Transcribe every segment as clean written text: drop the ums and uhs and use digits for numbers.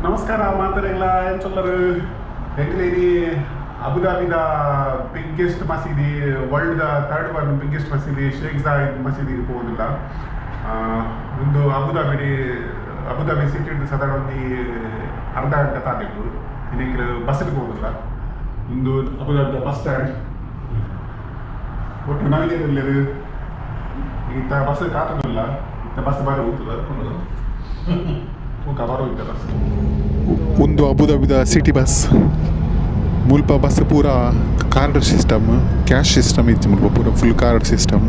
ನಮಸ್ಕಾರ ಮಾತರೆಗಳ ಎಂಚೊಲ್ಲರು ಎಂಕ್ಲೇನಿ ಅಬುದಾಬಿದ ಬಿಗ್ಗೆಸ್ಟ್ ಮಸೀದಿ, world the third one biggest ಮಸೀದಿ ಶೇಖ್ ಜಾಯಿದ್ ಮಸೀದಿಗೆ ಪೋದಿಲ್ಲ. ಒಂದು ಅಬುದಾಬಿ ಅಬುದಾಬಿ ಸಿಟಿ ಸಾಧಾರಣ ಒಂದು ಅರ್ಧ ಗಂಟೆ ತಾದಿದ್ದು. ಇನ್ನೆಂಕ್ಲು ಬಸ್ಸಿಗೆ ಹೋದಿಲ್ಲ. ಒಂದು ಅಬುದಾಬಿದ ಬಸ್ ಸ್ಟ್ಯಾಂಡ್ ಒಟ್ಟು ನವೀನ ಇತ್ತ ಬಸ್ ಕಾತದಿಲ್ಲ, ಇತ್ತ ಬಸ್ ಬಾರಿ ಹೋಗ್ತದೆ ಬಸ್. ಒಂದು ಅಬುದಾಬಿದ ಸಿಟಿ ಬಸ್ ಮುಲ್ಪ ಬಸ್ ಪೂರ ಕಾರ್ಡ್ ಸಿಸ್ಟಮ್, ಕ್ಯಾಶ್ ಸಿಸ್ಟಮ್ ಇತ್ತು. ಮುಲ್ಪ ಪೂರ ಫುಲ್ ಕಾರ್ಡ್ ಸಿಸ್ಟಮ್.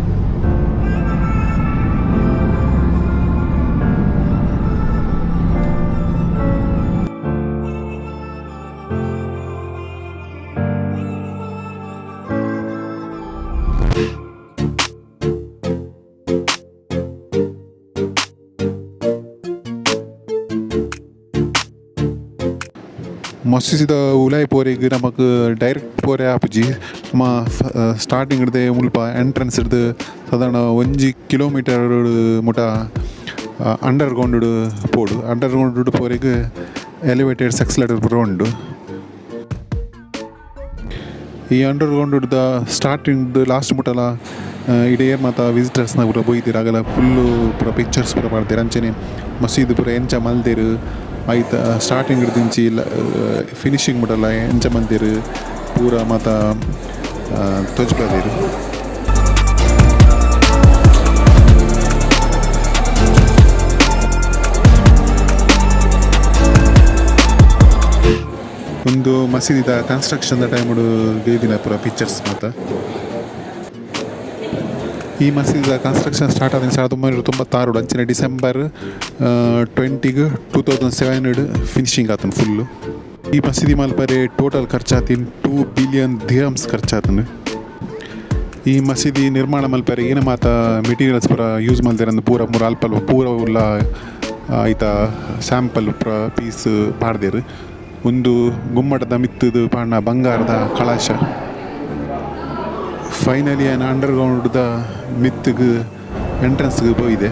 ಮಸೀದಿದ ಉಲಾಯಿ ಪೋರೆಗ್ ನಮಕ್ ಡೈರೆಕ್ಟ್ ಪೋರೆ ಆಪುಜಿ. ನಮ್ಮ ಸ್ಟಾರ್ಟಿಂಗ್ ಹಿಡ್ದೆ ಮುಲ್ಪ ಎಂಟ್ರೆನ್ಸ್ ಹಿಡ್ದು ಸಾಧಾರಣ 1 ಕಿಲೋಮೀಟರ್ ಮುಟ ಅಂಡರ್ ಗ್ರೌಂಡ್ ಪೋಡು. ಅಂಡರ್ ಗ್ರೌಂಡ್ ಪೋರೆಗ್ ಎಲಿವೇಟೆಡ್ ಎಕ್ಸಲೇಟರ್ ಪೂರ ಉಂಡು. ಈ ಅಂಡರ್ ಗ್ರೌಂಡ್ ದ ಸ್ಟಾರ್ಟಿಂಗ್ ಲಾಸ್ಟ್ ಮುಟಲ ಇಡೀ ಮಾತ ವಿಸಿಟರ್ಸ್ನ ಪೂರ ಪೋಯ್ತೀರ. ಆಗಲ ಫುಲ್ಲು ಪೂರ ಪಿಕ್ಚರ್ಸ್ ಪೂರ ಪಾಡ್ದೆರ್. ಅಂಚನೆ ಮಸೀದಿ ಪೂರ ಎಂಚ ಮಲ್ದೆರ್, ಐತ ಸ್ಟಾರ್ಟಿಂಗ್ ದಿಂಚಿ ಫಿನಿಶಿಂಗ್ ಮುಟಲ ಎಂಚ ಮಲ್ದೆರ್ ಪೂರ ಮಾತ ತೋಜಿಪಾದೆರ್. ಒಂದು ಮಸೀದಿದ ಕನ್ಸ್ಟ್ರಕ್ಷನ್ ದ ಟೈಮುಡು ದೀದಿನ ಪೂರ ಪಿಕ್ಚರ್ಸ್ ಮಾತ. ಈ ಮಸೀದಿದ ಕನ್ಸ್ಟ್ರಕ್ಷನ್ ಸ್ಟಾರ್ಟ್ ಆದ 1996 ಅಂಚನೆ ಡಿಸೆಂಬರ್ 20 2007 ಫಿನಿಶಿಂಗ್ ಆತನ ಫುಲ್ಲು. ಈ ಮಸೀದಿ ಮಲ್ಪರೆ ಟೋಟಲ್ ಖರ್ಚಾತಿನ 2 ಬಿಲಿಯನ್ ದಿರಮ್ಸ್ ಖರ್ಚಾತನ. ಈ ಮಸೀದಿ ನಿರ್ಮಾಣ ಮಲ್ಪರೆ ಏನ ಮಾತ ಮೆಟೀರಿಯಲ್ಸ್ ಪೂರ ಯೂಸ್ ಮಲ್ದೆರಂದು ಪೂರ ಮೂರ ಅಲ್ಪ ಅಲ್ಪ ಪೂರ ಉಲ್ಲ ಐತ ಸ್ಯಾಂಪಲ್ ಪೂರ ಪೀಸ್ ಪಾಡ್ದೆರ್. ಒಂದು ಗುಮ್ಮಟದ ಮಿತ್ತದು ಪಾಡ್ನ ಬಂಗಾರದ ಕಳಶ. ಫೈನಲಿ ಆನ್ ಅಂಡರ್ ಗ್ರೌಂಡ್ ದ ಮಿತ್ತುಗ್ ಎಂಟ್ರೆನ್ಸ್ಗೆ ಪೋಯಿದೆ.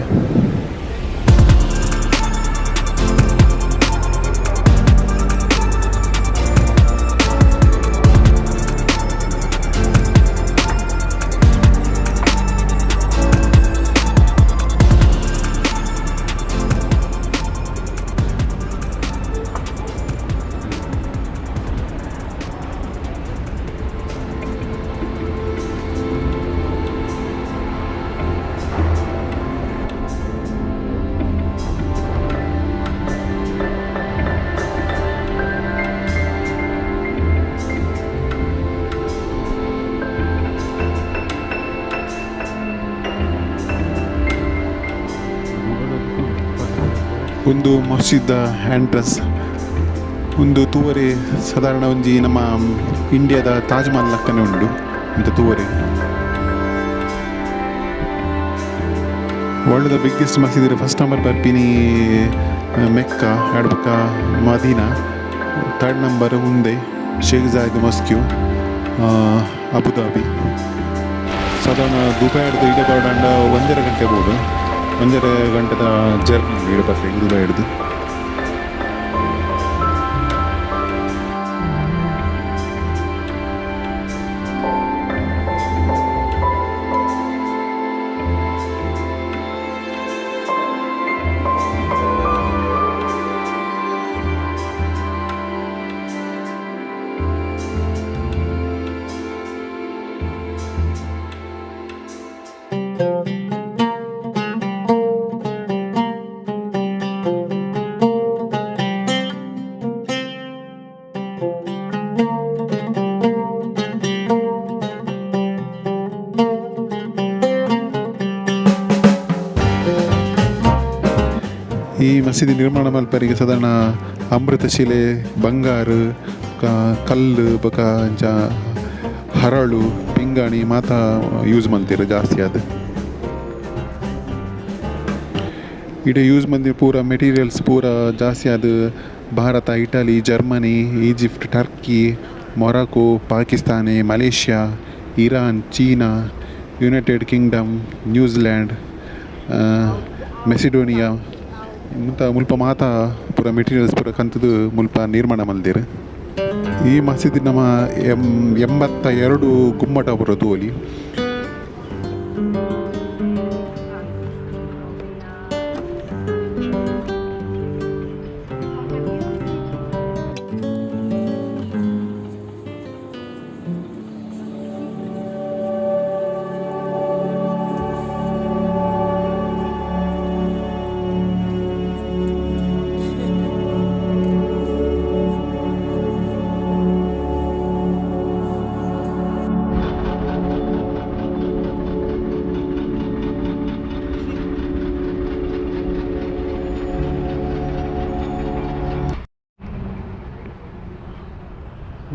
ಒಂದು ಮಸೀದ್ ಎಂಟ್ರೆನ್ಸ್ ಒಂದು ತೂವರೆ ಸಾಧಾರಣ ಒಂಜಿ ನಮ್ಮ ಇಂಡಿಯಾದ ತಾಜ್ ಮಹಲ್ ಲಕ್ಕನೆ ಉಂಡು ಅಂತ ತೂವರೆ. ವರ್ಲ್ಡ್ the biggest ಮಸೀದಿ ಫಸ್ಟ್ ನಂಬರ್ ಬರ್ಪಿನಿ ಮೆಕ್ಕಾ, ಎರಡು ಬೊಕ್ಕ ಮದೀನಾ, ಥರ್ಡ್ ನಂಬರ್ ಉಂದೆ ಶೇಖ್ ಜಾಯಿದ್ ಮಸ್ಕ್ಯೂ ಅಬುದಾಬಿ. ಸಾಧಾರಣ ದುಬೈ ಹಿಡ್ದು ಇಡೆ ಬರೋಡಂಡ 1.5 ಗಂಟೆ ಬೋಡು. 1.5 ಗಂಟೆದ ಜರ್ನಿ ಇಡೆ ಬರ್ರಿ ದುಬೈ ಹಿಡ್ದು. ಈ ಮಸೀದಿ ನಿರ್ಮಾಣ ಮಲ್ಪರಿಗೆ ಸಾಧಾರಣ ಅಮೃತಶಿಲೆ, ಬಂಗಾರು, ಕಲ್ಲು ಬೊಕ ಇಂಚ ಹರಳು, ಪಿಂಗಾಣಿ ಮಾತ ಯೂಸ್ ಮಲ್ತೆರ್ ಜಾಸ್ತಿ ಆದ್. ಇಡೆ ಯೂಸ್ ಮಂದಿ ಪೂರ ಮೆಟೀರಿಯಲ್ಸ್ ಪೂರ ಜಾಸ್ತಿ ಆದ್ Bharat, Italy, Germany, Egypt, Turkey, Morocco, Pakistan, Malaysia, Iran, China, United Kingdom, New Zealand, Macedonia ಮುಲ್ಪ ಮಾತ ಪೂರ ಪೂರ ಮೆಟೀರಿಯಲ್ಸ್ ಪೂರ ಕಂತದು ಮುಲ್ಪ ನಿರ್ಮಾಣ ಮಲ್ದೆರ್. ಈ ಮಸೀದಿ ನಮ್ಮ 82 ಗುಮ್ಮಟ ಪೂರ ತೂವೊಲಿ.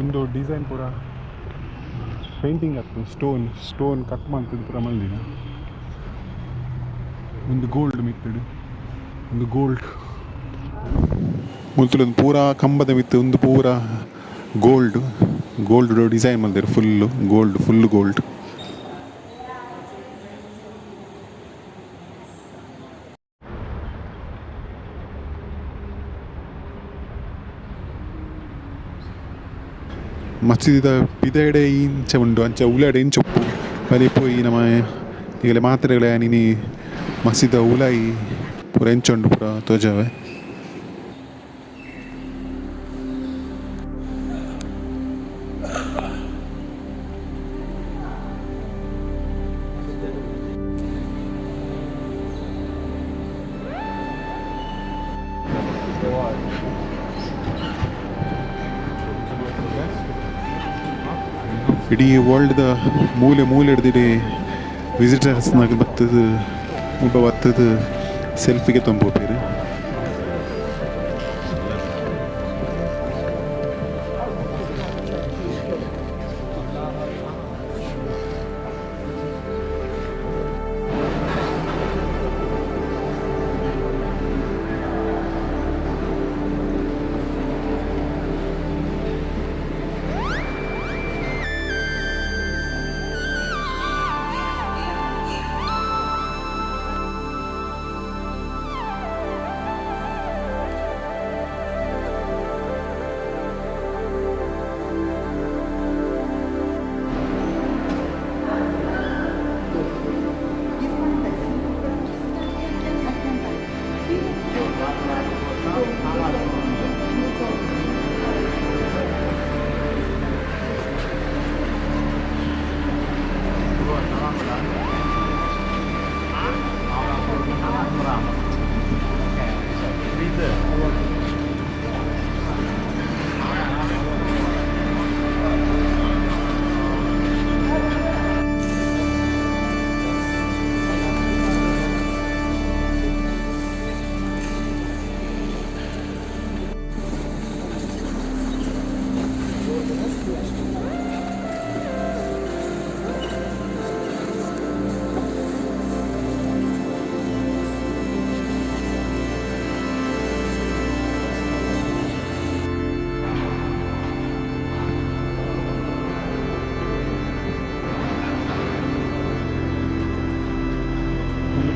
ಒಂದು ಡಿಸೈನ್ ಪೂರ ಪೇಂಟಿಂಗ್ ಆಗ್ತದೆ, ಸ್ಟೋನ್ ಸ್ಟೋನ್ ಕಟ್ ಮಾಡ್ತದೆ ಪೂರ ಮಲ್ದಿನ. ಒಂದು ಗೋಲ್ಡ್ ಮಿತ್ತಡು, ಒಂದು ಗೋಲ್ಡ್ ಮುಲ್ತುಲೊಂದು ಪೂರ ಕಂಬದ ಮಿತ್ತು ಒಂದು ಪೂರ ಗೋಲ್ಡ್ ಗೋಲ್ಡ್ ಡಿಸೈನ್ ಮಲ್ದೆರ್, ಫುಲ್ಲು ಗೋಲ್ಡ್ ಫುಲ್ ಗೋಲ್ಡ್. ಮಸೀದಿದ ಪಿದೆಡೆ ಇಂಚ ಉಂಡು, ಅಂಚ ಉಲಾಡೆ ಇಂಚ ಉಪ್ಪು ಬಲಿ ಪೋಯಿ ನಮ್ಮ ಈಗಲೇ ಮಾತ್ರೆಗಳ ನೀನಿ ಮಸೀದ ಉಲಾಯಿ ಪೂರ ಎಂಚ ಉಂಡು ಪೂರ ತೋಜಾವೆ. ಇಡೀ ವರ್ಲ್ಡ್ದ ಮೂಲೆ ಮೂಲೆ ಹಿಡ್ದಿಡಿ ವಿಸಿಟರ್ಸ್ನಾಗ ಬತ್ತದು ಮುಲ್ಪ ಬತ್ತದು ಸೆಲ್ಫಿಗೆ ತೊಂಬೋಪೇರು.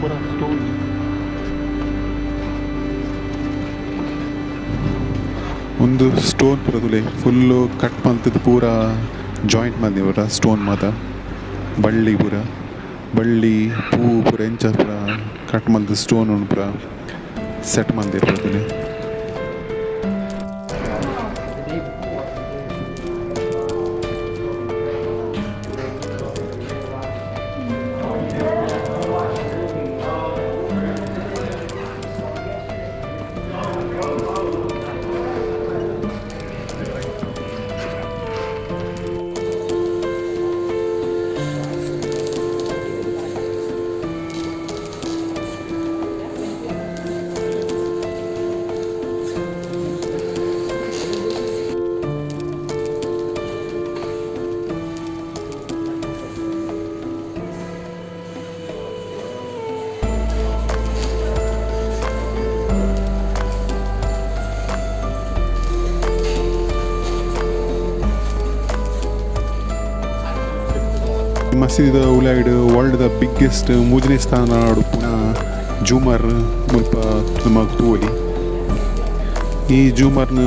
ಪೂರ ಸ್ಟೋನ್ ಒಂದು ಸ್ಟೋನ್ ಪೂರ ತುಲೆ ಫುಲ್ಲು ಕಟ್ ಮಲ್ತದ್ದು ಪೂರ ಜಾಯಿಂಟ್ ಮಲ್ದಿ ಪೂರ ಸ್ಟೋನ್ ಮಾತ ಬಳ್ಳಿ ಪೂರ ಬಳ್ಳಿ ಪೂ ಪೂರ ಎಂಚ ಪೂರ ಕಟ್ ಮಲ್ತು ಸ್ಟೋನ್ ಉಂಡು ಪೂರ ಸೆಟ್ ಮಲ್ದಿರ್ ಪೂರ ತುಲೆ. ಮಸೀದಿದ ಉಲಾಯಿಡ್ ವರ್ಲ್ಡ್ the biggest ಮೂಜನೇ ಸ್ಥಾನ ಉಪ್ಪುನ ಜೂಮರ್ ಮುಲ್ಪ ನಮಕ್ ತೂವೊಲಿ. ಈ ಜೂಮರ್ನ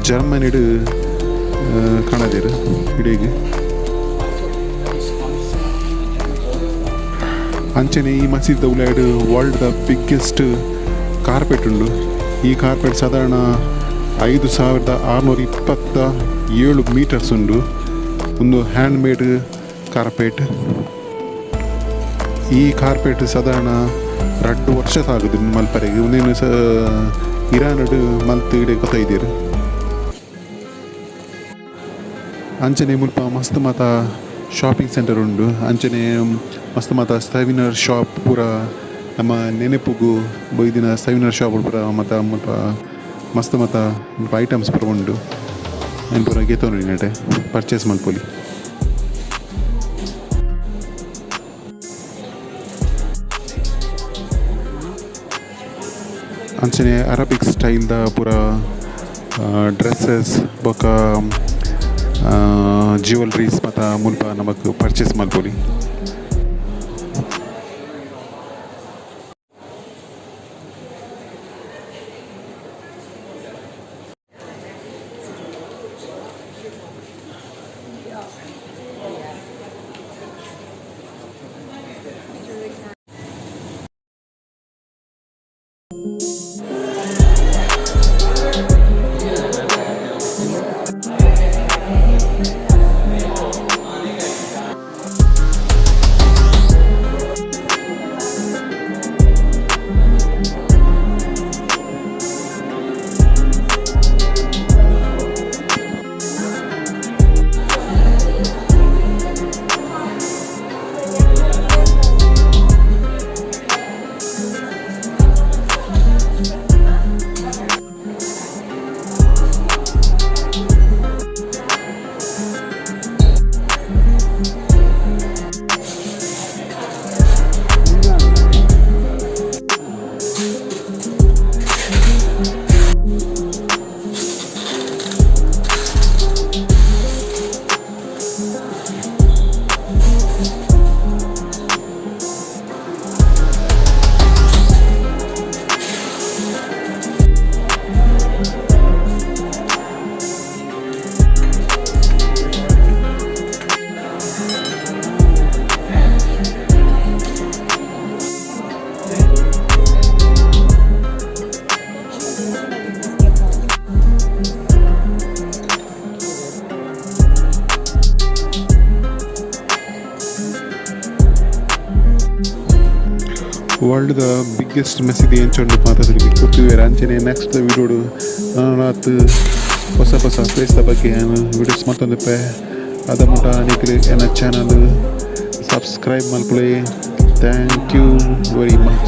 ಜರ್ಮನಿಡ್ ಕಣದೆರ್ ಇಡೆಗ್. ಅಂಚನೆ ಈ ಮಸೀದಿದ ಉಲಾಯಿಡ್ ವರ್ಲ್ಡ್ ದ ಬಿಗ್ಗೆಸ್ಟ್ ಕಾರ್ಪೆಟ್ ಉಂಡು. ಈ ಕಾರ್ಪೆಟ್ ಸಾಧಾರಣ 5627 ಮೀಟರ್ಸ್ ಉಂಡು. ಉಂದು ಹ್ಯಾಂಡ್ ಮೇಡ್ ಕಾರ್ಪೆಟ್. ಈ ಕಾರ್ಪೆಟ್ ಸಾಧಾರಣ 2 ವರ್ಷ ತಾಗುದು ಮಲ್ಪರೆಗ್. ಉಂದೆನ್ ಸ ಇರಾನ್ ಮಲ್ತ್ ಇಡೆ ಕೊತೈದೆರ್. ಅಂಚನೆ ಮುಲ್ಪ ಮಸ್ತ್ ಮಾತ ಶಾಪಿಂಗ್ ಸೆಂಟರ್ ಉಂಡು. ಅಂಚನೆ ಮಸ್ತ್ ಮಾತ ಸೊವೆನಿರ್ ಶಾಪ್ ಪೂರ, ನಮ್ಮ ನೆನಪುಗು ಬೈದಿನ ಸೊವೆನಿರ್ ಶಾಪ್ ಪೂರ ಮಾತ ಮುಲ್ಪ ಮಸ್ತ್ ಮಾತ ಮುಲ್ಪ ಐಟಮ್ಸ್ ಪೂರ ಉಂಡು. ಐನ್ ಪೂರ ಗೆತೊನೊಲಿ, ನೆಟೆ ಪರ್ಚೇಸ್ ಮಲ್ಪೊಲಿ. ಅಂಚನೆ ಅರಬಿಕ್ ಸ್ಟೈಲ್ ದ ಪೂರ ಡ್ರೆಸ್ಸಸ್ ಬೊಕ ಜ್ಯುವೆಲ್ರೀಸ್ ಮಾತ ಮುಲ್ಪ ನಮಕ್ ಪರ್ಚೇಸ್ ಮಲ್ಪೊಲಿ. ವರ್ಲ್ಡ್ ದ ಬಿಗ್ಗೆಸ್ಟ್ ಮಸೀದಿ ಎಂಚ ಉಂಡು ಮಾತ ಗೊತ್ತುವೆರ್. ಅಂಚನೆ ನೆಕ್ಸ್ಟ್ ವಿಡಿಯೋಡು ನಾನಾತ್ ಹೊಸ ಹೊಸ ಪ್ಲೇಸ್ ದ ಬಗ್ಗೆ ಯಾನ್ ವಿಡಿಯೋಸ್ ಮಲ್ತೊಂದಿಪ್ಪೆ. ಅದ ಮುಟ ನಿಕ್ಲ್ ಎನ್ನ ಚಾನಲ್ ಸಬ್ಸ್ಕ್ರೈಬ್ ಮಲ್ಪುಲೆ. Thank you very much.